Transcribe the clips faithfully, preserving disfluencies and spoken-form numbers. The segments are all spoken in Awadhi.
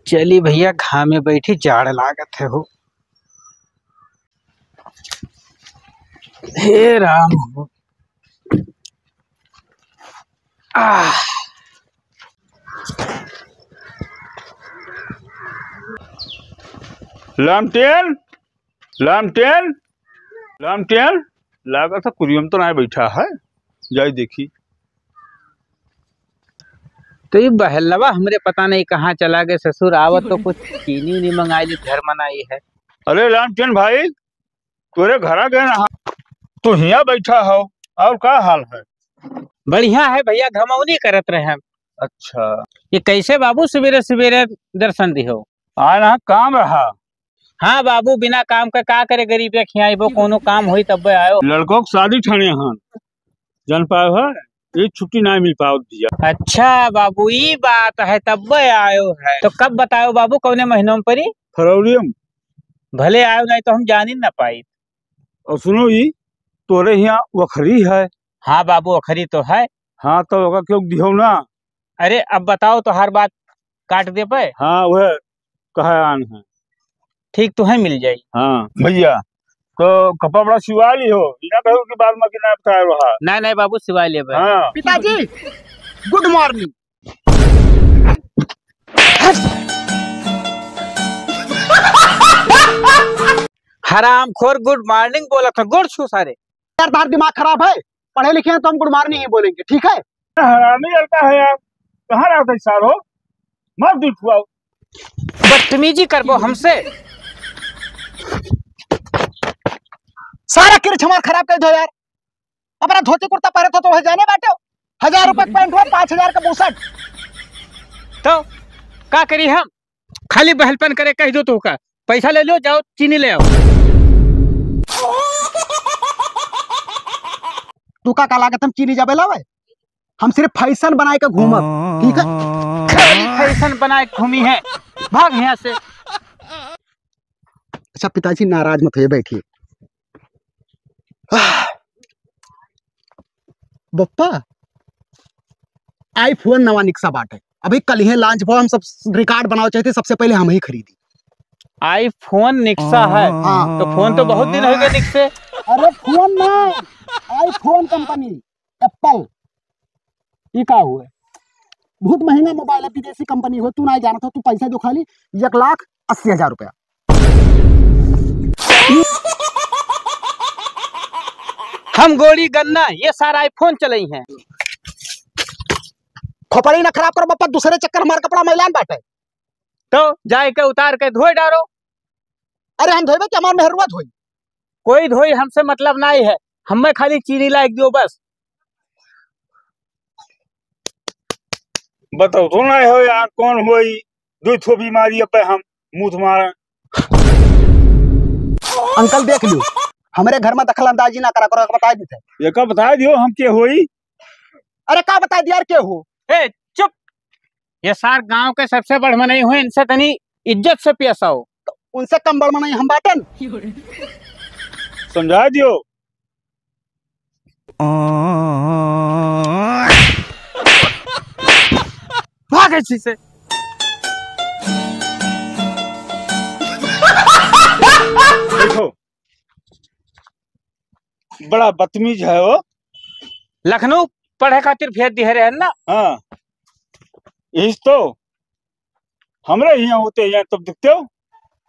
चली भइया, घामे बैठी, जाड़ लागत है हो। हे राम हो। आह। लामटेन, लामटेन, लामटेन, लागत है कुरियम तो नाहीं बैठा है, जाई देखी। तो ई बहलवा हमरे पता नहीं कहाँ चला गए ससुर, आवत तो कुछ चीनी उनी मंगाई ली, घर मनाई है। अरे लामटेन भाई, तोरे घरा गए ना, तू हियाँ बैठा हो, और का हाल है? बढ़िया है भइया, घमौनी करत रहे हम। अच्छा। ये कैसे बाबू सवेरे सवेरे दर्शन दिहो? आए ना काम रहा। हाँ बाबू, बिना काम का का करे, गरीब के खियाइबो, कोनो काम होई तब्बे आयो। लड़कों की शादी ठाने हन, जान पायो है, ये छुट्टी ना मिल पावत भइया। अच्छा बाबू, ई बात है, तब्बे आयो है। तो कब बतायो बाबू, कौने महीनों में परी? फरवरी में। भले आयो, नहीं तो हम जानी ना पाई। और सुनो, ई तोरे हियाँ वखरी है? हाँ बाबू, वखरी तो है। हाँ, तो ओका क्यों दिहो ना? अरे, अब बताओ, तोहार बात काट दे पे। हाँ, वह कहा आन है। ठीक तो है, मिल जाई। हाँ भइया, तो कपड़ा वपड़ा सिवा ली हो, इना कहो कि बाद में कि ना बताए रहा। नहीं, नहीं बाबू, सिवा लेबे। हाँ। पिताजी, गुड मॉर्निंग। हरामखोर, गुड मॉर्निंग बोलत है, गोड़ छू सारे। यार, तार दिमाग खराब है, पढ़े लिखे हैं तो हम गुड मॉर्निंग ही बोलेंगे, ठीक है? हरामी लड़का है यार, कहाँ रहता है सारो? मत दूध खुआओ। बदतमीजी करबो हमसे। सारा किरिछ हमार खराब कर दो यार। अपना धोती कुर्ता पहरे तो, तो वह जाने बाटे, हजार रुपए का पैंट हुआ, पाँच हजार का बुशर्ट। तो का करी हम? खाली बहलपन करे कह दो तो का? पैसा ले लो, जाओ चीनी ले आओ। तू का, का लागत हम चीनी जाबे लावे? हम सिर्फ फैशन बनाए के घूमब, ठीक है? खाली फैशन बनाए के घूमी है, भाग यहाँ से। अच्छा पिताजी, नाराज मत होइए, बैठिए। आह, बप्पा, iPhone नवा निकसा बाटे, अभी कलिहे launch भो, हम सब record बनावे चाहते, सबसे पहले हम ही खरीदी। iPhone निकसा है? हाँ। तो फोन तो बहुत दिन हो गए निकसे। अरे फोन ना, iPhone कंपनी, Apple। ई का हुए? बहुत महंगा मोबाइल है, विदेशी कंपनी हो, तू ना जानत हो, तू पैसा दो खाली एक लाख अस्सी हजार रुपया। हम गोड़ी गन्ना, ये सारा iPhone चलई है। खोपड़ी ना खराब कर बप्पा, दूसरे चक्कर हमार कपड़ा मैलान बाटे। तो जाए के उतार के धोए डारो। अरे हम धोइबे कि हमार मेहरुआ धोई? कोई धोई, हमसे मतलब नाई है, हमें खाली चीनी लायक दियो बस। बताओ तो ना हो यार, कौन होई? दो ठो बीमारी पे हम मुंह मारा। अंकल देख लियो, हमरे घर में दखल अंदाजी ना करा करो, बता देते। ये का बता दियो हम के होई? अरे का बता दिया यार, के हो? ए चुप, ये सार गांव के सबसे बड़ मनई हुए, इनसे तनी इज्जत से पेश आओ। तो उनसे कम बड़ मनई हम बाटन? समझा दियो। भाग ऐसी से। देखो, बड़ा बदतमीज है वो। लखनऊ पढ़े खातिर भेज दिए रहे ना। हाँ, यही तो हमरे यहाँ होते हैं तब देखते हो,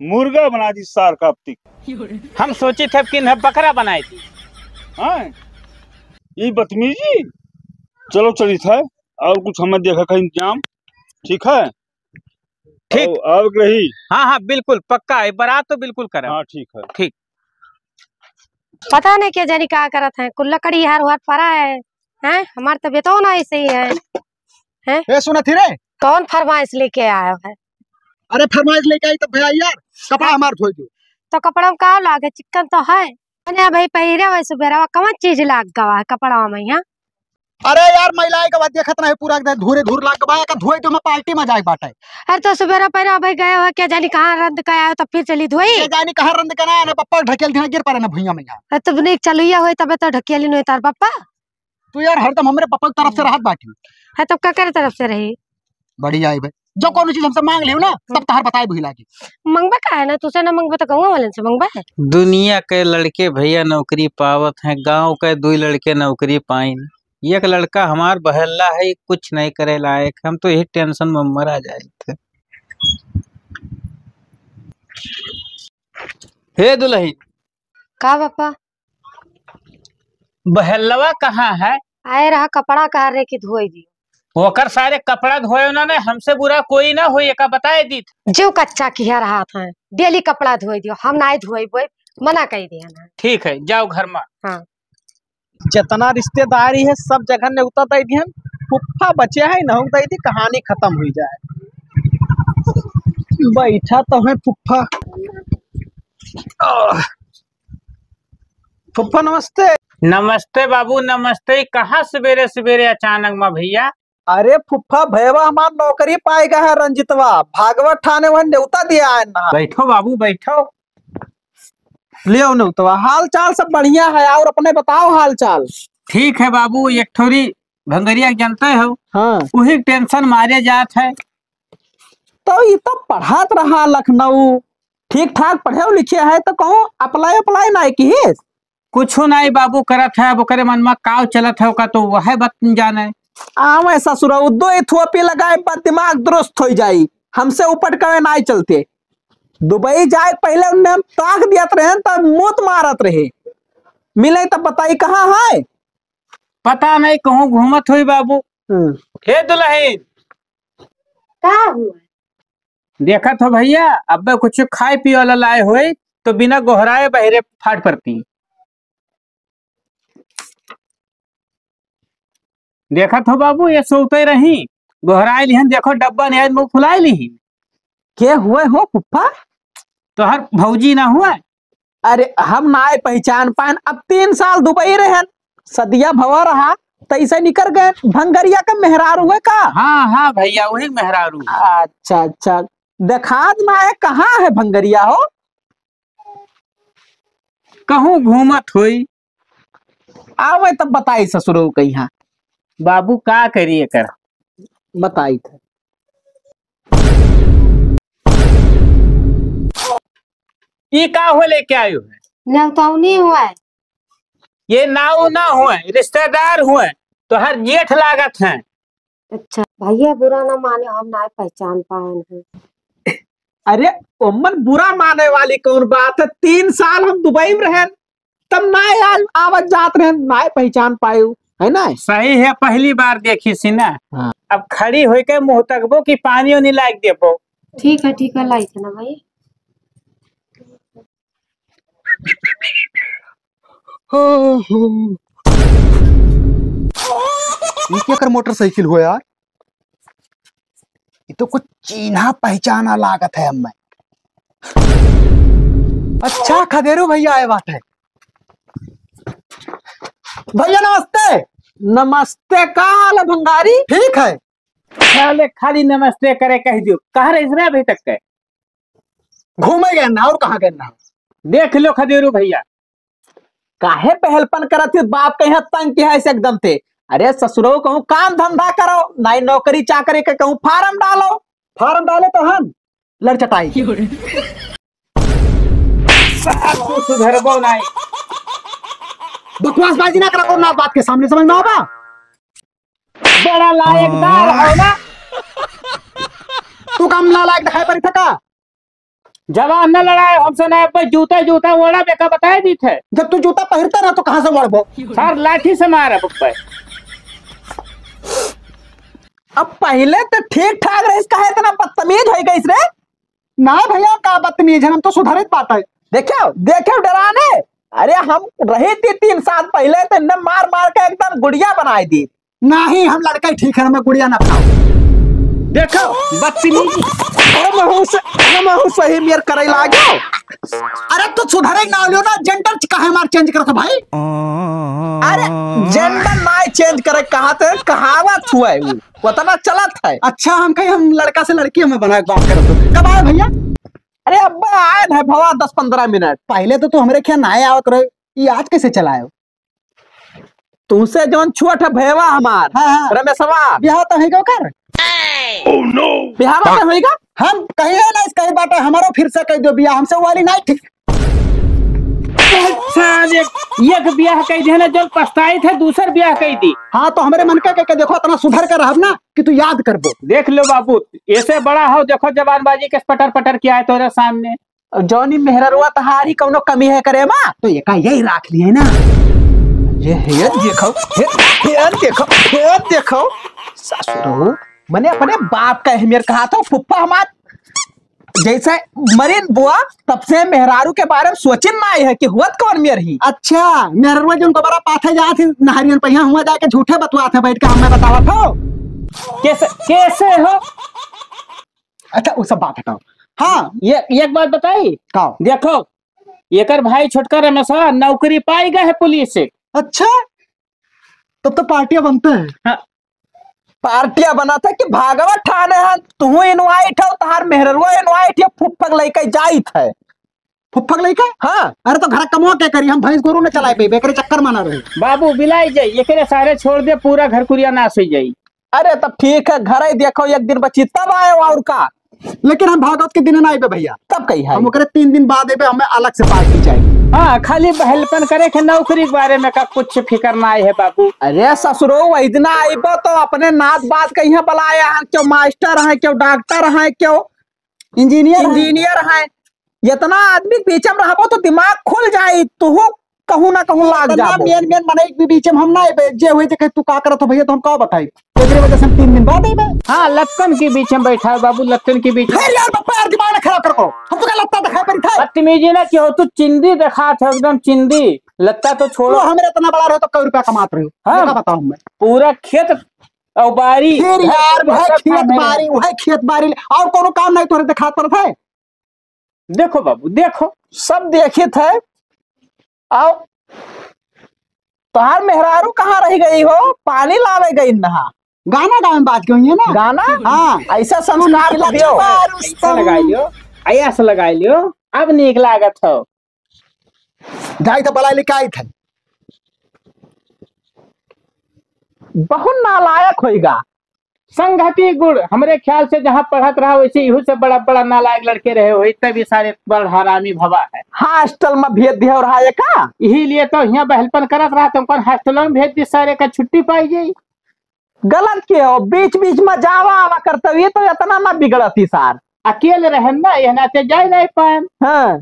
मुर्गा बना दी सार का अब तक। हम सोचित है कि इन्हें बकरा बनाई दी। हाँ, ये बदतमीजी। चलो चलित है, और कुछ हमें देखा का इंतजाम, ठीक है? ठीक। और, और रही। हाँ, हाँ, बिल्कुल, पक्का है, बारात तो बिल्कुल करब। हाँ, ठीक है। ठीक। पता नहीं क्या जानी का करत है, कुल लकड़ी हार हुआर पड़ा है, हैं? हमार तबीयतो ना ऐसे ही है, हैं? ए, सुनत ही रे? कौन फरमाइश लेके आयो है? अरे, फरमाइश लेके आई तब भैया यार, कपड़ा हमार धोई दो। तो कपड़ा में का लागे, चिकन तो है। अरे भाई, पहिरे वही सुबेरवा कौन चीज लाग गवा है कपड़ा में यहाँ? अरे यार, मैला के बाद देखत नहीं, पूरा एकदम धूरे धूर लाग गवा है, का धोई दो, मैं पार्टी में जाए बाटे। अरे तो सुबेरा पहिरे भाई गए हो, क्या जानी कहाँ रंद का आयो, तो फिर चली धोई। क्या जानी कहाँ रंद का ना, ना पप्पा ढकेल दिना, गिर पड़े ना भुइयां में यहाँ। अरे तब नहीं चलुइया होई, तबे तो ढकेली नहीं तार पप्पा। तू यार हरदम हमरे पप्पा की तरफ से रहत बाटी। है तो ककर तरफ से रही? बढ़िया है भाई। जो कौनो चीज हमसे मांग लियो ना, तब तहार बताए बुझ लागी। मंगबे का है ना, तुसे ना मंगबे तो गौवा वालन से मंगबे है। दुनिया के लड़के भैया नौकरी पावत हैं, गांव के दुई लड़के नौकरी पाइन। एक लड़का हमार बहल्ला है, कुछ नहीं करे लायक, हम तो यही tension में मरा जाए थे। हे दुल्हन, का पापा? बहल्लवा कहाँ है? आए रहा, कपड़ा कहा रे कि धोए दियो। ओकर सारे कपड़ा धोए ना, ने हमसे बुरा कोई ना होई, एका बताए दीत। जो कच्चा किहा रहा था, daily कपड़ा धोए दियो, हम नाई धोए बोए, मना कर दिया ना। ठीक है, जाओ घर में। हाँ। जितना रिश्तेदारी है, सब जगह नेवता दे दिहन। फुफ्फा बचे है, नहुक दे दी, कहानी खत्म हुई जाए। बैठा तो है फुफ्फा। आह। फुफ्फा नमस्ते। नमस्ते बाबू, नमस्ते। कहाँ सवेरे सवेरे अचानक मा भैया? अरे फुफ्फा, भैया हमार नौकरी पाए गए है रंजितवा, भागवत थाने वह नेवता दिया है ना। बैठो बाबू, बैठो। लियो नेवतवा, हाल चाल सब बढ़िया है, और अपने बताओ हाल चाल। ठीक है बाबू, एक ठोरी भंगरिया के जानते हो, हाँ। वही tension मारे जात है। तो ये तो पढ़त रहा लखनऊ, ठीक ठाक पढ़े लिखे है, तो कहूँ apply apply नाई किहिस? कुछो नाई बाबू करत है, अब ओकरे मन में काव चलत है, ओका तो वह बत जाने। आवे ससुरा, उ दो थोपी लगाए, बस दिमाग दुरुस्त हो जाई। हमसे उपट कवे नाई चलते। दुबई जाए पहले उन्हें हम ताक दियत रहे, तब मूत मारत रहे। मिले तब बताई कहाँ है? पता नहीं कहूँ घूमत होई बाबू। हम्म। हे दुल्हन। का हुआ? देखत हो भैया, अब्बे कुछ खाए पिए वाला लाए होई, तो बिना गोहराए बहरे फाट पड़ती। देखत हो बाबू, ये सोते रही, गोहराए लिहन, देखो डब्बा निहायत मुंह फुलाए लिही। के हुए हो फुफ्फा? तोहर भौजी ना हुए? अरे, हम नाय पहचान पाएन, अब तीन साल दुबई रहन, सदिया भवा रहा, तैसे निकर गए। भंगरिया का मेहरारू है का? हाँ, हाँ भैया, वही मेहरारू है। अच्छा, अच्छा, देखात ना है, कहाँ है भंगरिया हो? कहूँ घूमत होई। आवे तब बताई ससुरो कहिया। बाबू का करी एकर? बताई थे। ई का हो लेके आयो है? नेवतौनी हुआ है। ये नाऊ ना हुए, रिश्तेदार हुए, तोहर जेठ लागत हैं। अच्छा भैया, बुरा ना माने, हम ना पहचान पाएन हैं। अरे, ओमन बुरा माने वाली कौन बात है? तीन साल हम दुबई में रहन, तब ना आल-, आवत जात रहन, ना पहचान पायु, है ना? सही है, पहली बार देखी सी ना। हाँ। अब खड़ी होके मुँह तकबो कि पानी ओनी लाग देबो। ठीक है, ठीक है, लाई थे ना भाई। हो, हो। ये केकर मोटरसाइकिल हो यार? ये तो कुछ चीन्हा पहचाना लागत है हमें। अच्छा, खदेरू भैया आए बात है। भैया नमस्ते। नमस्ते, का हाल है भंगारी? ठीक है। साले खाली नमस्ते करे कह दियो, कहाँ रहिस रे अभी तक के? घूमे गए ना, और कहाँ गए ना? देख लो खदेरू भैया। काहे पहलपन करत ही, बाप के यहाँ तंग किया है एकदम ते। अरे ससुरो, कहूँ काम धंधा करो, नाई नौकरी चाकरी के कहूँ फार्म डालो। फार्म डाले तो हम लड़ चटाई। सासू सुधरबो नाई। बकवासबाजी ना करा, और ना बात के सामने समझ में आवा। बड़ा लायकदार हो ना। तू काम ना लायक दिखाई पड़ी था का? जवान न लड़ाए हमसे ना, पे जूता, जूता ओढ़ा बेका बताए दी थे। जब तू जूता पहिरता ना तो कहाँ से ओढ़बो? सर लाठी से मारा बप्पे। अब पहले तो ठीक ठाक रहिस, काहे इतना बदतमीज हो गइस रे? ना भैया, का बदतमीज है, हम तो सुधरित बात है। देखो, देखो डराने, अरे हम रही थी तीन साल पहले तो इनने मार मार के एकदम गुड़िया बनाई दी। नाही, हम लड़का ही ठीक है, हमें गुड़िया ना बनाओ। देखो, बदतमीजी। हम हूँ से-, हम हूँ सही मेर करे लागो। अरे तू सुधरे ना लियो ना, gender काहे मार change करत भाई? अरे gender ना change करे कहा थे, कहावत हुआ है वो, उतना चलत है। अच्छा, हम कहीं हम लड़का से लड़की हमें बना के बात करत हो। कब आए भैया? अरे अब आए हैं भवा दस पन्द्रह मिनट। पहले तो तू हमरे खेत ना आवत रहे, ये आज कैसे चला आयो? तुमसे जौन छोट है भैया हमार, हाँ, हाँ। रमेशवा। बियाह तो है ओकर? बिहावा का होइगा? हम कहिए ना, इस कही बाटे, हमारो फिर से कह दो बिया, हमसे वाली नहीं ठीक। अच्छा, एक, एक बियाह कह दिया ना, जो पछताइत है, दूसर बियाह कह दी। हाँ, तो हमरे मन के, के, के देखो, इतना सुधर के रहब ना कि तू याद करबो। देख लो बाबू, ऐसे बड़ा हो, देखो जबानबाजी के पटर पटर किया है तोरे सामने। और जौनी मेहररुआ तहारी कौनो कमी है करे मा, तो ये का यही राख लिए ना। ये हेयर देखो, हे-, हेयर देखो, हेयर देखो। ससुरो, मने अपने बाप का अहमियत कहा था, फुफ्फा हमार जैसे मरिन बुआ, तब से मेहरारू के बारे में सोचिन ना है कि हुआ कौन मेर ही। अच्छा, मेहररुआ जो उनको बड़ा पाथे जात है, नहरियन पहिया हुआ जाके झूठे बतवात है बैठ के, हमें बतावत हो। कैसे, कैसे हो? अच्छा, वो सब बात हटाओ। हाँ। ये, एक बात बताई? का? देखो, एकर भाई छोटका रमेशवा नौकरी पाई गए है पुलिस से। अच्छा, तब तो पार्टियां बनते हैं। हाँ। पार्टियां बना था कि भागवत ठाने हैं, तू invite हो, तहार मेहररुआ invite है, फुफ्फक लेके जाइत है। फुफ्फक लइका? हाँ। अरे तो घर कमवा के करी, हम भैंस गोरू न चलाए पे, बेकरे चक्कर माना रहे। बाबू बिलाई जाई, एकरे सारे छोड़ दे, पूरा घर कुरिया नाश हो जाई। अरे तब ठीक है, घर ही देखो, एक दिन बची तब आए और का। लेकिन हम भागवत के दिन ना आइबे भैया। तब कही है? हम ओकरे तीन दिन बाद आइबे, हमें अलग से पार्टी चाहिए। हाँ, खाली बहलपन करे के नौकरी के बारे में का कुछ फिकर ना आए है बाबू। अरे ससुरो, वही दिन आइबो तो अपने नात बात कहीं बुलाया है, क्यों मास्टर है, क्यों डॉक्टर है, क्यों इंजीनियर है। इंजीनियर है। इतना आदमी के बीच में रहबो तो दिमाग खुल जाई, तुहू कहूँ ना कहूँ लाग इतना जाबो। मेन मेन मनई के बीच में हम ना आइबे, जे हुए जे कहे, "तू का करत हो भैया?" तो हम का बताई? एकरे वजह से हम तीन दिन बाद आइबे। हाँ, लत्तन के बीच में बैठा है बाबू, लत्तन के बीच में। फिर यार बप्पा यार दिमाग ना खराब करो, हम तो का लत्ता दिखाई पड़ी था। बदतमीजी ना कियो, तू चिंदी दिखात है एकदम चिंदी, लत्ता तो छोड़ो। तू हमरे इतना बड़ा रहो तो कई रुपया कमात रहो? हाँ। ये का बताऊँ मैं? पूरा खेत और बारी, फिर घर यार, के वह सब खेत काम है। बारी, वह खेत बारी, और कोनो काम नहीं तोहरे दिखात पड़त है? देखो बाबू, देखो। सब देखित है। आओ, तोहार मेहरारू कहाँ रह गई हो? पानी लावे गई नहा। गाना गावे में बाज गई है ना? गाना? हाँ। ऐसा संस्कार तो दियो। ऐसा लगाई लियो, ऐसा लगाई लियो, अब नीक लागत हो। जाई तो बलाई लेके आई थे। बहुत नालायक होइगा। संगति गुण, हमरे ख्याल से जहाँ पढ़त रहा, वैसे इहू से बड़ा, बड़ा नालायक लड़के रहे होई, तब ये सारे बड़ हरामी भवा है। हॉस्टल में भेज दिया रहा है का? यही लिए तो यहाँ बहलपन करत रहा, तुमको हॉस्टल में भेज दी, सारे का छुट्टी पाई जाई। गलत के हो, बीच बीच में जावा आवा करते हुए तो इतना ना बिगड़ती सार। अकेले रहन ना, यह नाते जाए नहीं पाएन। हाँ।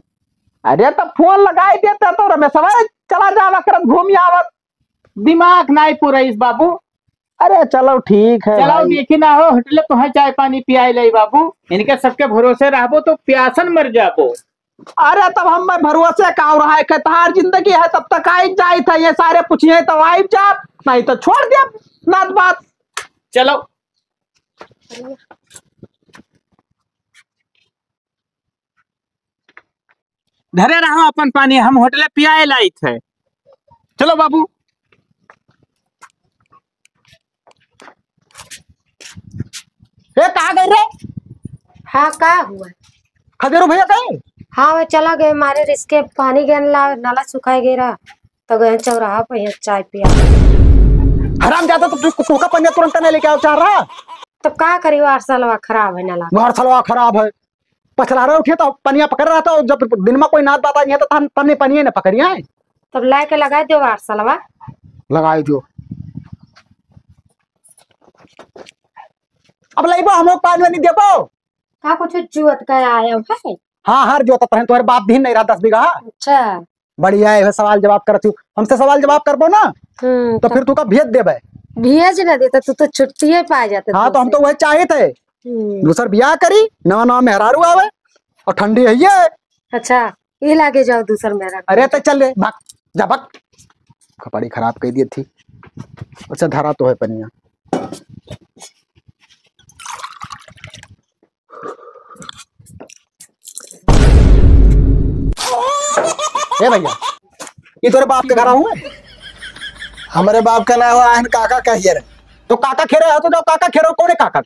अरे तो फोन लगाई देता तो रमेशवा चला जावा करत घूम आवत। दिमाग नाई पूरा इस बाबू। अरे चलो ठीक है चलो भाई। देखी ना हो, होटल तो है, चाय पानी पियाई ले बाबू। इनके सबके भरोसे रहबो तो प्यासन मर जाबो। अरे तब हम मैं भरोसे का रहा है, कतार जिंदगी है तब तक आई जाई था, ये सारे पूछिए तो आई जा, नहीं तो छोड़ दिया नात बात। चलो। धरे रहो अपन पानी, हम होटले पियाए लाइत है। चलो बाबू। ए, कहाँ गए रे? हाँ, का हुआ? खदेरू भैया कहीं? हाँ, वे चला गए, मारे रिस्के पानी गए ला, नाला सुखाए गए रहा, तो गए चौराहा पे यहाँ चाय पिया। हराम जादा, तो तू, तू का पनिया तुरंत नहीं लेके आओ चाह रहा? तब का करी, वार सलवा खराब है नाला। वार सलवा खराब है। पछला रहे उठे तो पनिया पकड़ रहा था, जब दिन में कोई नात बात आई है तो तन, तन्ने पनिया न पकड़िया है। तब लाए के लगाए दो वार सलवा। लगाए दो। अब लइबो हम लोग पानी वानी देबो। का कुछ जुअत का आया है? हाँ, हर जोतत रहन, तोहरे बाप दीन नहीं रहा दस बीघा। अच्छा। बढ़िया है, सवाल जवाब करत हूँ। हमसे सवाल जवाब करबो ना, हम्म, तो तो फिर तू का भेज देबे। भेज ना देता, तू तो छुट्टिए पा जाते हाँ, तो हम तुमसे। तो वही चाहित है। हम्म। दूसर बियाह करी, नवा नवा मेहरारू आवे, और ठंडी है ये। अच्छा, ये लागे जाओ दूसर मेहरारू। अरे तो चल रे, भाग, जा भाग। कपड़ी खराब कर दिए थी। अच्छा, धरा तो है पनिया। ए भैया, ये तोरे बाप के घर हुआ? हमारे बाप का नाम हुआ है काका कहिए रे। तो काका खेरे हो तो जाओ काका खेरो, कौन है काका?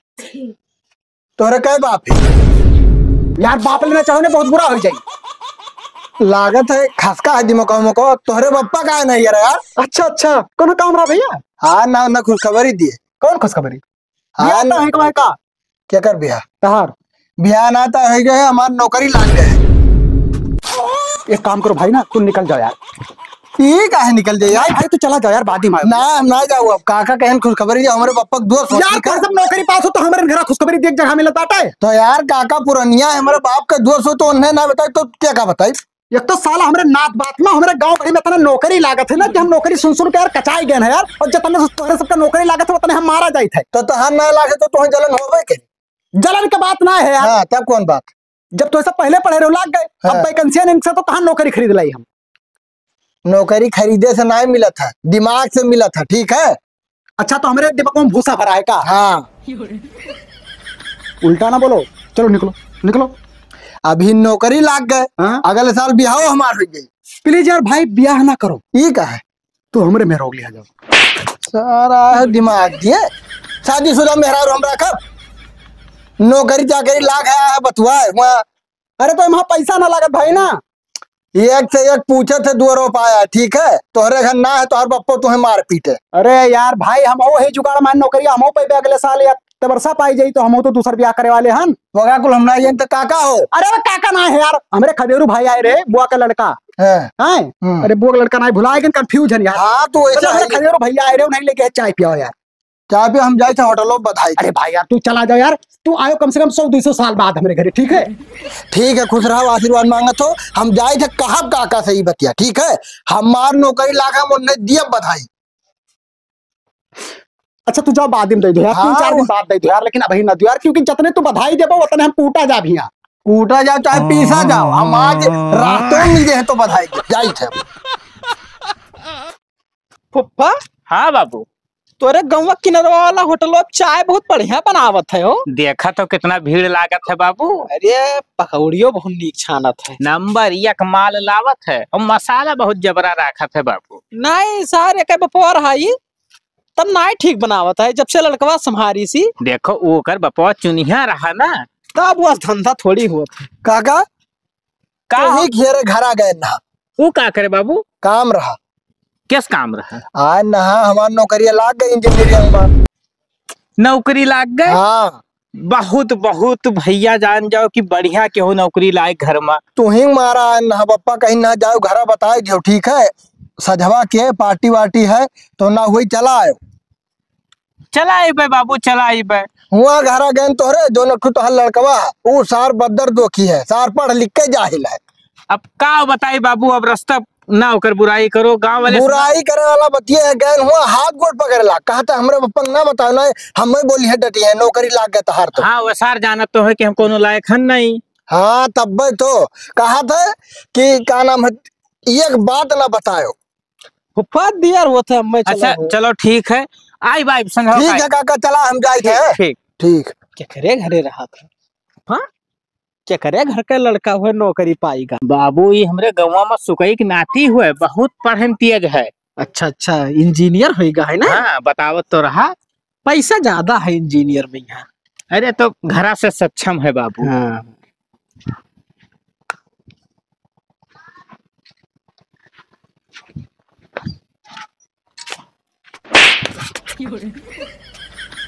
तोरे कहे बाप है? यार बाप लेना चाहो ने बहुत बुरा हो जाई। लागत है खसका है दिमाग में को, तोहरे बप्पा का नहीं यार। अच्छा अच्छा, कौन काम रहा भैया? हाँ ना, ना खुशखबरी दिए। कौन खुशखबरी? हाँ, बियाह ना। तो है का, है का? केकर बियाह? तहार। बियाह ना तो होइ गए, हमार नौकरी लाग गए। एक काम करो भाई ना, तुम निकल जाओ यार। ई काहे निकल जाए यार? भाई, भाई, तू चला जाओ यार, बाद में आयो। ना, हम ना जाओ। अब काका कहन खुशखबरी जे हमरे बापा के दोस्त हो, यार, ठीक है? तोर सब नौकरी पास हो तो हमरे घरा खुशखबरी देख जगह मिलत बाटे। तो यार, काका पुरनिया है, हमरे बाप के दोस्त हो तो उन्हें ना बताई तो क्या का बताई? एक तो साला हमरे नात बात में, हमरे गाँव भरी में इतना नौकरी लागत है ना कि हम नौकरी सुन सुन के यार कचाई गए हैं यार। और जितने से तोहरे सबका नौकरी लागत है, उतने हम मारा जाइत है। तो तहार ना लागे तो तुहें जलन होबे के? जलन के बात ना है यार। हाँ, तब कौन बात? जब तो सब पहले पढ़े रहो, लाग गए, अब हाँ। वैकेंसी नहीं से तो कहाँ नौकरी खरीद लाई हम? नौकरी खरीदे से नहीं मिलत है, दिमाग से मिलत है, ठीक है? अच्छा, तो हमरे दिमाग में भूसा भरा है का? हाँ। उल्टा ना बोलो, चलो निकलो, निकलो। अभी नौकरी लाग गए, हाँ? अगले साल बियाह हमार हो जाई। Please यार भाई, बियाह ना करो। ई का है? तू हमरे में रोक लिया जाओ। सारा है दिमाग दिए, शादीशुदा मेहरारू हम रखब? नौकरी चाकरी लाग है, बतुआ है वहाँ। अरे तो वहाँ पैसा ना लागत भाई ना। एक से एक पूछे थे, दो रोप आया, ठीक है? तोहरे घर ना है, तोहर बप्पो तुम्हें मार पीटे। अरे यार भाई, हम हो है जुगाड़ मान नौकरी, हम हो पे अगले साल या ते वर्षा पाई जाई तो हम हो तो दूसर ब्याह करे वाले हन। वगा कुल हम ना जान तो काका हो। अरे वो काका ना है यार, हमरे खदेरू भाई आए रहे, बुआ का लड़का। हैं। हैं? हम्म। अरे बुआ का लड़का ना भुला गए, confusion यार। हाँ, तो ऐसा मतलब हमरे है। खदेरू भैया आए रहे, उन्हें लेके चाय पियाओ यार। चाय पे हम जाए थे होटलो बधाई। अरे भाई यार, तू चला जाओ यार, तू आयो कम से कम सौ दो सौ साल बाद हमरे घरे, ठीक है? ठीक है, खुश रहो, आशीर्वाद मांगत हो। हम जाए थे कहब काका से ई बतिया, ठीक है? हमार नौकरी लागा, हम उन्हें दियब बधाई। अच्छा, तू जाओ, बाद में दे दो यार, तीन हाँ। चार दिन बाद दे दो यार, लेकिन अभी ना दो यार, क्योंकि जितने तू बधाई देबो, उतने हम कूटा जाब हियाँ। कूटा जाओ, चाहे पीसा जाओ, हम आज रातों मिले हैं तो बधाई दे, जाई थे। फुफ्फा? हाँ बाबू। तोरे गौवा किनरवा वाला होटलवा चाय बहुत बढ़िया बनावत है हो। देखा तो कितना भीड़ लागत है बाबू। अरे पकौड़ियो बहुत नीक छानत है। नंबर एक माल लावत है और मसाला बहुत जबरा राखत है बाबू। नहीं सर, एक बपोर हाई तब नाई ठीक बनावत है, जब से लड़कवा संभारी सी। देखो ओकर बपोर चुनिया रहा ना। तब वह धंधा थोड़ी होत है। काका, का? तोही घेरे घरा गए ना। ऊ का करे बाबू? काम रहा। किस काम रहा? आए ना, हमार नौकरिया लाग गई इंजीनियरिंग में। नौकरी लाग गए? हाँ। बहुत, बहुत भैया जान जाओ कि बढ़िया केहू नौकरी लाए घर में। तू ही मारा आए ना, पप्पा कहीं ना जाओ, घरा बताए दियो, ठीक है? सजवा के पार्टी वार्टी है, तो ना हुई चला आयो। चला अइबे बाबू, चला अइबे। हुआ घरा गएन तोहरे, जो नखु तोहर लड़कवा, ऊ सार बद्दर दोखी है, सार पढ़ लिख के जाहिल है। अब का बताई बाबू, अब रस्ता ना ओकर बुराई करो, गाँव वाले बुराई करे वाला बतिये है, गएन हुआ हाथ गोड़ पकड़ला, कहता हमरे बप्पा ना बताओ ना, हमें बोली है डटी है, नौकरी लाग गए तहार तो। हाँ, वो सार जानत तो है कि हम कोनो लायक हन नहीं। हाँ, तब्बे तो कहा था कि का नाम है, एक बात ना बतायो। फुफा दियर होत है, मैं चला अच्छा, हो। चलो ठीक है, आइब, आइब, संझा ठीक का है आइब। काका, चला हम जाइत ठीक, है। ठीक। ठीक। केकरे घरे रहा था? हाँ? केकरे घर के लड़का हुए नौकरी पाईगा? बाबू, ई हमरे गौवा में सुकई के नाती हुए, बहुत पढ़े में तेज है। अच्छा, अच्छा, इंजीनियर होइगा है ना? हाँ, बतावत तो रहा। पैसा ज्यादा है इंजीनियर में यहाँ। अरे, तो घरा से सक्षम है बाबू। हाँ।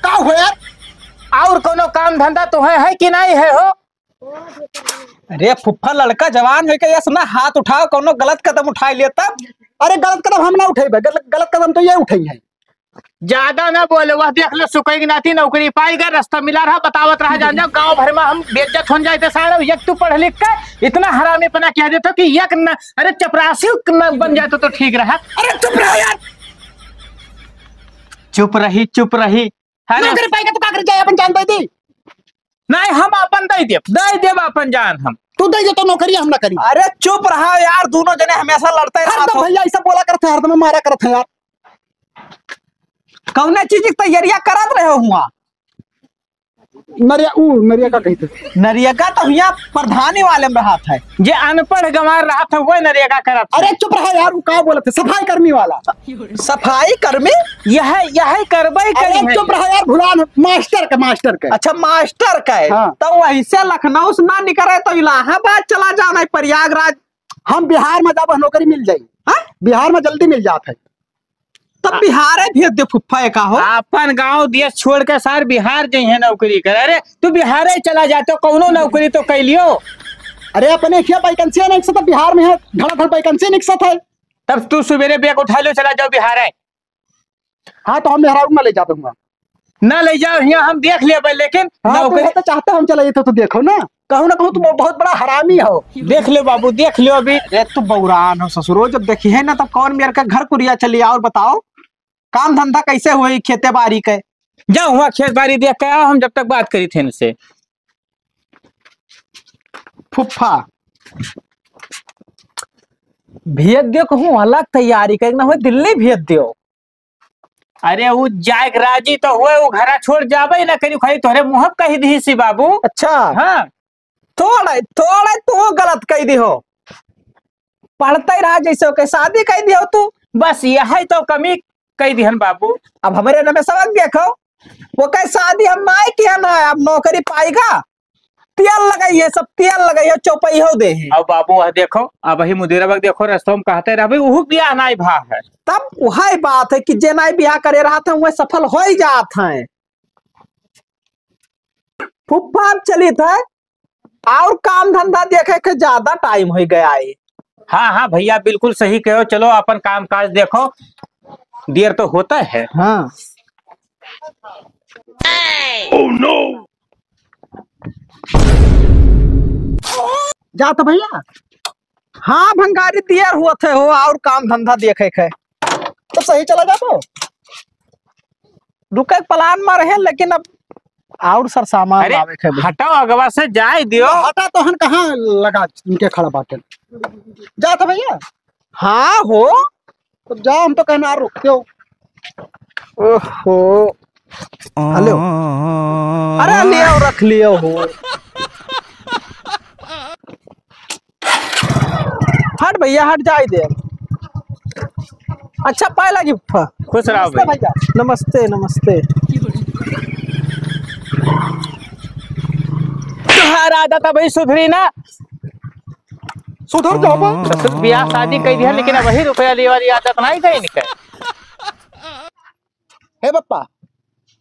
का हो यार? और कोनो काम धंधा तोहे है कि नहीं है हो? अरे फुफ्फा, लड़का जवान है के यस ना हाथ उठाओ, कोनो गलत कदम उठाई लेता। अरे गलत कदम हम ना उठेबे, गलत, गलत कदम तो ये उठाई है। ज्यादा ना बोले, वह देख लो, सुकई के नाती नौकरी पाई गए, रास्ता मिला रहा, बतावत रहा, जान जाओ, गांव भर में हम बेइज्जत होन जाए थे सारे, एक तू पढ़ लिख के इतना हरामीपना कह देते कि एक न, अरे चपरासी न बन जाए तो, तो ठीक रहा। अरे चुप रहो यार। चुप रही, चुप रही। अरे नौकरी पाई गए तो का कर जाए, अपन जान दे दी। नहीं, हम अपन दे देब, दे देब अपन जान हम। तू दे दे तो नौकरी हम ना करी। अरे चुप रहा यार, दोनों जने हमेशा लड़ते हरदम रहत हो। भैया ऐसा बोला करते हैं, हरदम मारा करते हैं यार। कौने चीज की तैयारियां करत रहे हो हुआ? नरिया, ऊ नरिया का कही थे? नरिया का तो हियां प्रधानी वाले में रहत है। जे अनपढ़ गंवार रहत है, वह नरिया का करत है। अरे चुप रहा यार, वो का बोलत है? सफाई कर्मी वाला। सफाई कर्मी? यह, यह करबे अरे करी है। चुप रहा यार, भुला न, मास्टर का, मास्टर का। अच्छा, मास्टर का है। हाँ। तो वैसे लखनऊ से ना निकले तो इलाहाबाद चला जाना है, प्रयागराज। हम बिहार में जाब, नौकरी मिल जाई। हाँ? बिहार में जल्दी मिल जात है। तब आ- बिहारे भेज दे फुफ्फा, ये का हो? आपन गाँव देश छोड़ के सार बिहार जइहे नौकरी करे। अरे तू बिहारे चला जातो, कौनो नौकरी तो कइ लियो। अरे अपने क्या वैकेंसी है, नहीं सब बिहार में है, धड़ाधड़ वैकेंसी निकसत है। तब तू सुबेरे बैग उठा लो, चला जाओ बिहारे। हाँ, तो हम मेहरारू ना ले जाते हुआ। ना ले जाओ, हियाँ हम देख लेबे, लेकिन हाँ, तो नौकरी ये तो चाहते हम चले जाते, तो देखो ना, कहूँ ना कहूँ तुम बहुत बड़ा हरामी हो। देख लो बाबू, देख लो अभी। अरे तू बौरान हो ससुरो, जब देखी है ना तब कौन मेरे का घर कुरिया चली। और बताओ, काम धंधा कैसे हुई खेते बाड़ी के? जाओ हुआ खेत बाड़ी देख के आओ, हम जब तक बात करी थे इनसे। फुफ्फा, भेज दियो कहूँ अलग तैयारी करे ना हो, दिल्ली भेज दियो। अरे उ जाए के राजी तो हुए, उ घरा छोड़ जाबे ना करी, खाली तोहरे मुँह कही दी सी बाबू। अच्छा। हाँ। थोड़ा, थोड़ा तू गलत कह दी हो। पढ़ते रहा जैसे ओके शादी कह दी हो तू, बस यही तो कमी कह दिहन बाबू। अब हमरे नमे सबक देखो, ओके शादी हम नाई किहन है, अब नौकरी पाएगा, तेल लगाई है, सब तेल लगाई है, चौपाई हो दे है। अब बाबू वह देखो, अब ही मुदीरवा के देखो, रस्तों में कहते रहबे, उहू बियाह नाई भा है। तब वही बात है कि जे नाई बियाह करे रहा था, वह सफल हो ही जात है। फुफ्फा अब चलित है, और काम धंधा देखे के ज्यादा टाइम हो गया है। हाँ, हाँ भैया, बिल्कुल सही कहो। चलो अपन काम काज देखो, देर तो होता है। हाँ। Oh no! जात भैया। हाँ भंगारी, देर हुआ थे हो, और काम धंधा देखे के। तो सही चला जाबो। रुके के प्लान में रहे, लेकिन अब और सरसामान अरे, लावे के बा। हटाओ, अगवा से जाए दियो। हटा तो हन कहाँ लगा इनके खड़ा बाटे। जात भैया। हाँ हो। तो जाओ, हम तो कहना रुकते हो। ओहो। हेलो। अरे लियो, रख लियो हो। हट भैया, हट जाए दे। अच्छा, पाए लागी फुफ्फा। खुश रहो नमस्ते भाई। भैया। नमस्ते, नमस्ते। तोहार आदत अबही सुधरी ना। सुधर जाओ बा। ससुर बियाह शादी कइ दिया, लेकिन अबही रुपया लिए वाली आदत नाई गई इनके। हे बप्पा,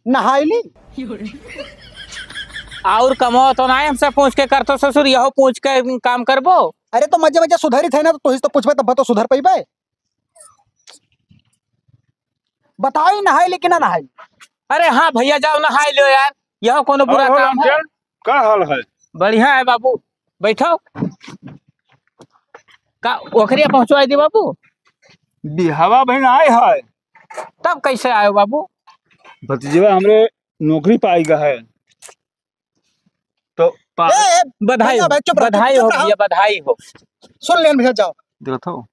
नहाई ली? और कमो तो नाई हमसे पूछ के करतो ससुर, यहो पूछ के काम करबो। अरे तो मजे मजे सुधरी थे ना, तो तोहिस तो पूछबे तब तो सुधर पइबे। बताई नहाई ली कि ना नहाई? अरे हाँ भैया, जाओ नहाई लो यार, यहो कोनो बुरा और काम है? रामचंद, का हाल है? बढ़िया है बाबू, बैठो। का ओखरिया पहुँचवाई दी बाबू? बिहवा बहिन आए है। तब कैसे आयो बाबू? भतीजवा हमरे नौकरी पाई गा है। तो पा- ए, ए, बधाई भैया, हो, भाई, चुप रहो, बधाई चुप हो रहो। भैया, बधाई हो। सुन लेन भैया, जाओ। देखत हो?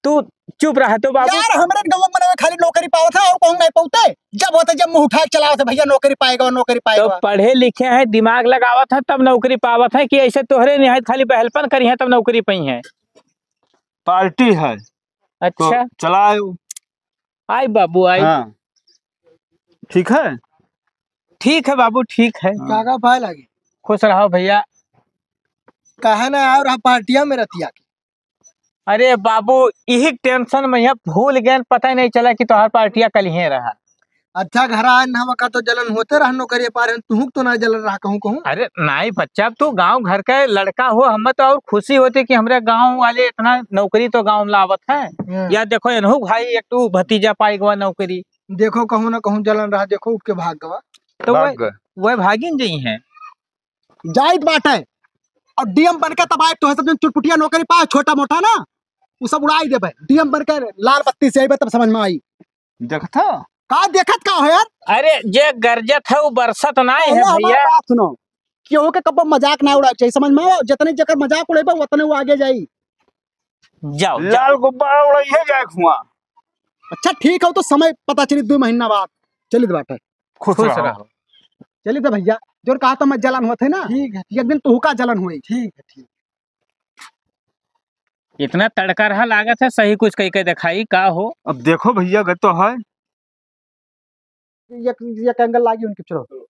तू चुप रह तो बाबू। यार, हमरे गाँव में खाली नौकरी पावत है और कहूँ नहीं पावते। जब होते जब मुँह उठा के चलावत है, "भैया नौकरी पाएगा, नौकरी तो पाएगा।" पढ़े लिखे हैं, दिमाग लगावत है तब नौकरी पावत है कि ऐसे तोहरे निहायत खाली बहलपन करी है तब नौकरी पाई है। पार्टी है। अच्छा। तो चलाओ। आई बाबू, आई। हाँ। ठीक है? ठीक है बाबू, ठीक है। हाँ। काका पाए लागे। खुश रहो भैया। काहे ना आओ रहा पार्टिया में रतिया के? अरे बाबू, यही टेंशन में यहाँ भूल गए, पता ही नहीं चला कि तोहार पार्टिया कल ही रहा। अच्छा, घर आए ना, वका तो जलन होते रहा, नौकरी पा रहे, तुहू तो ना जलन रहा कहूँ कहूँ। अरे नाई बच्चा, अब तू गाँव घर का लड़का हो, हमें तो और खुशी होती कि हमरे गाँव वाले इतना नौकरी तो गाँव में लावत है। हम्म। या देखो, एनहू भाई एक तू भतीजा पाई गवा नौकरी। देखो, कहूँ ना कहूँ जलन रहा, देखो, उठ के भाग गवा। तो भाग वह, गए। वह भागिन जी हैं। जाइत बाटे। और डीएम बन के तब आए, तोहे सब जन चुटपुटिया नौकरी पाए, छोटा मोटा ना, उ सब उड़ाई देबे। डीएम बन के लाल बत्ती से आइबे, तब समझ में आई। देखत ह? का देखत का हो यार? अरे, जे गरजत है, उ बरसत नाई है अरे, हमार भैया। बात सुनो, केहू के कब्बो मजाक ना उड़ावे चाहिए, समझ में आओ? जितने जेकर मजाक उड़ेबे, उतने वो आगे जाई। जाओ, जाओ। लाल गुब्बारा उड़ाई है जाए हुआ। अच्छा, ठीक है, तो समय पता चली दो महीना बाद। चलित बाटे। खुश खुश रहो। रहो। चलित भैया, जोर कहा तो मैं जलन होत है ना, ठीक है, ठीक। एक दिन तुहका जलन हुई। ठीक है, ठीक। इतना तड़का रहा लागत है, सही कुछ कह के दिखाई का हो। अब देखो भैया, गए तो है। एक, एक एंगल लागी उनके, चलो।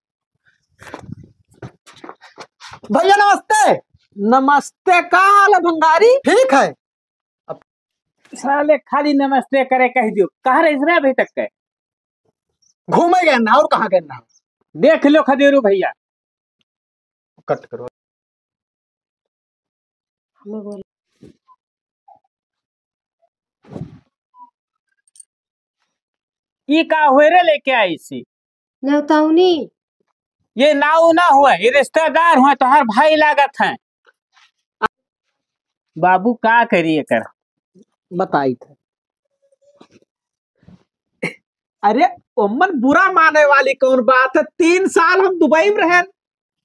भैया नमस्ते। नमस्ते, का हाल है भंगारी? ठीक है। अब साले खाली नमस्ते करे कहि दियो। कहाँ रहिस रे अभी तक के? घूमे गए ना, और कहाँ गए ना? देख लो खदेरू भइया। कट करो। हमें बोल। ई का हुए रे लेके आइसी? नेवतौनी। ये नाऊ ना हुआ, ये रिश्तेदार हुआ, तोहार भाई लागत है। बाबू का करी एकर? बताई थे। अरे, ओमन बुरा माने वाली कौन बात है? तीन साल हम दुबई में रहेन,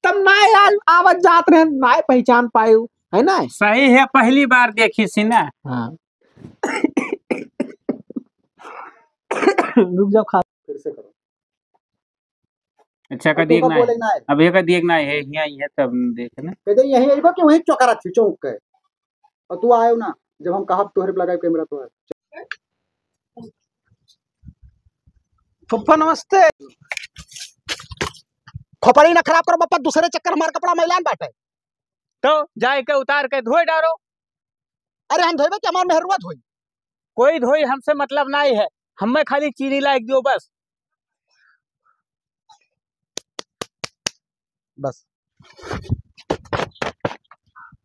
तब ना यार आवत जात रहेन, ना पहचान पायु, है ना? सही है, पहली बार देखी सी ना। हाँ। रुक जाओ, खा। फिर से करो। अच्छा, अब का तू देख का ना है। बोले ना है। अब ये का देख ना है, हियाँ ही है, तब देख ना। कहते यहीं अइबो कि वहीं चौकरा थी चौक के। और तू आयो ना, जब हम कहब तोहरे पे लगाए कैमरा तो है। फुफ्फा नमस्ते। खोपड़ी ना खराब करो बप्पा, दूसरे चक्कर हमार कपड़ा मैलान बाटे। तो जाए के उतार के धोए डारो। अरे हम धोइबे कि हमार मेहरुआ धोई? कोई धोई, हमसे मतलब नाई है, हमें खाली चीनी लायक दियो बस। बस।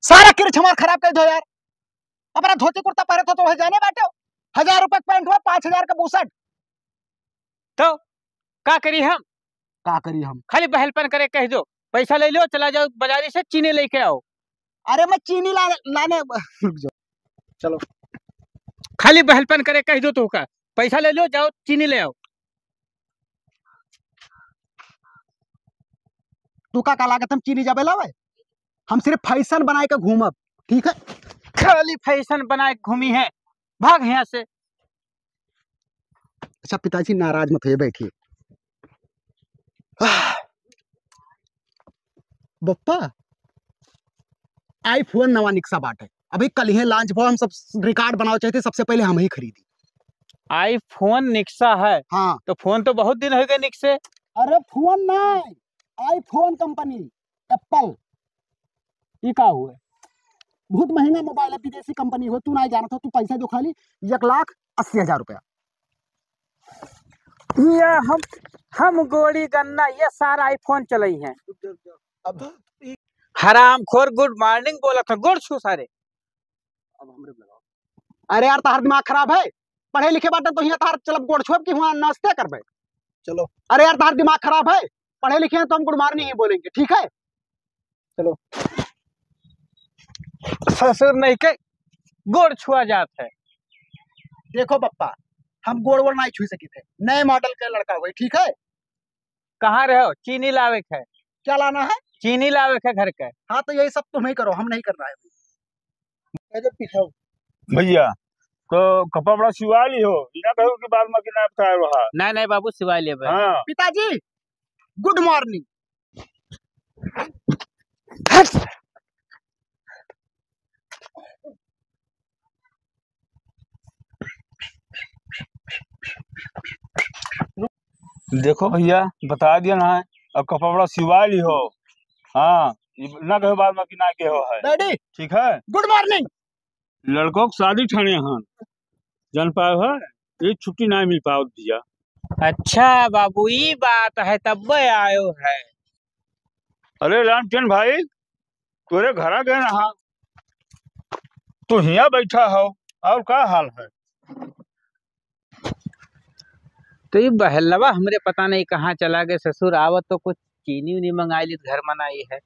सारा किरिच हमार खराब कर दो यार। अपना धोती कुर्ता पहरे थो तो वह जाने बाटे हो। हजार रुपए का पैंट हुआ, पाँच हजार का बुशर्ट। तो का करी हम? का करी हम? खाली बहलपन करे कह दो, पैसा ले लो, चला जाओ बाजारी से चीनी लेके आओ। अरे मैं चीनी ला-, लाने, रुक जाओ, चलो। खाली बहलपन करे कह दो तो का, पैसा ले लो, जाओ चीनी ले आओ। तू का, का लागत हम चीनी जाबे लावे? हम सिर्फ फैशन बनाए के घूमब, ठीक है? खाली फैशन बनाए के घूमी है, भाग यहाँ से। अच्छा पिताजी नाराज मत होइए, बैठिए। आह, बप्पा, iPhone नवा निकसा बाटे, अभी कल ही launch भवा, हम सब रिकॉर्ड बनावे चाहते, सबसे पहले हम ही खरीदी। iPhone निकसा है? हाँ। तो फोन तो बहुत दिन हो गए निकसे। अरे फोन नहीं, iPhone कंपनी, Apple। ये का हुआ? बहुत महंगा मोबाइल है, विदेशी कंपनी हो, तू नहीं जानत हो, तू पैसा दो खाली एक लाख अस्सी हजार रुपया। ये हम, हम गोड़ी गन्ना, ये सारा iPhone चलई है। अब हरामखोर good morning बोलत है, गोड़ छू सारे। अब हमरे लगाओ। अरे यार, तहार दिमाग खराब है? पढ़े लिखे बाटे तो हियाँ तहार चलब गोड़ छुअब कि हुआँ नाश्ते करबे? चलो। अरे यार, तहार दिमाग खराब है? पढ़े लिखे हैं तो हम good morning ही बोलेंगे, ठीक है? चलो। ससुर नहीं के गोड़ छुआ जात है। देखो पप्पा, हम गोड़ वोड़ नहीं छुई सकी थे, नए मॉडल के लड़का हुए, ठीक है? कहाँ रहो? चीनी लावे के है। क्या लाना है? चीनी लावे के घर के। हाँ, तो यही सब तुम्हें करो, हम नहीं करना है। भैया, तो कपड़ा बड़ा सिवा ली हो, इना कहो कि बाद में कि ना बताए रहा। नहीं, नहीं बाबू, सिवा लेबे। हाँ। पिताजी, good morning। हट। देखो भैया, बता दिया ना है, अब कपड़ा सिवा ली हो। हाँ, ये ना कहो बाद में कि ना के हो है। डैडी, ठीक है? Good morning। लड़कों की शादी ठाने हन, जान पाए हो, ये छुट्टी ना मिल पावत भैया। अच्छा बाबू, ई बात है, तब आयो है। अरे रामचंद भाई, तोरे घरा गए रहा, तू हियाँ बैठा हो, और का हाल है? तो ये बहलवा हमरे पता नहीं कहाँ चला गए ससुर, आवत तो कुछ चीनी उनी मंगाई ली, घर मनाई है।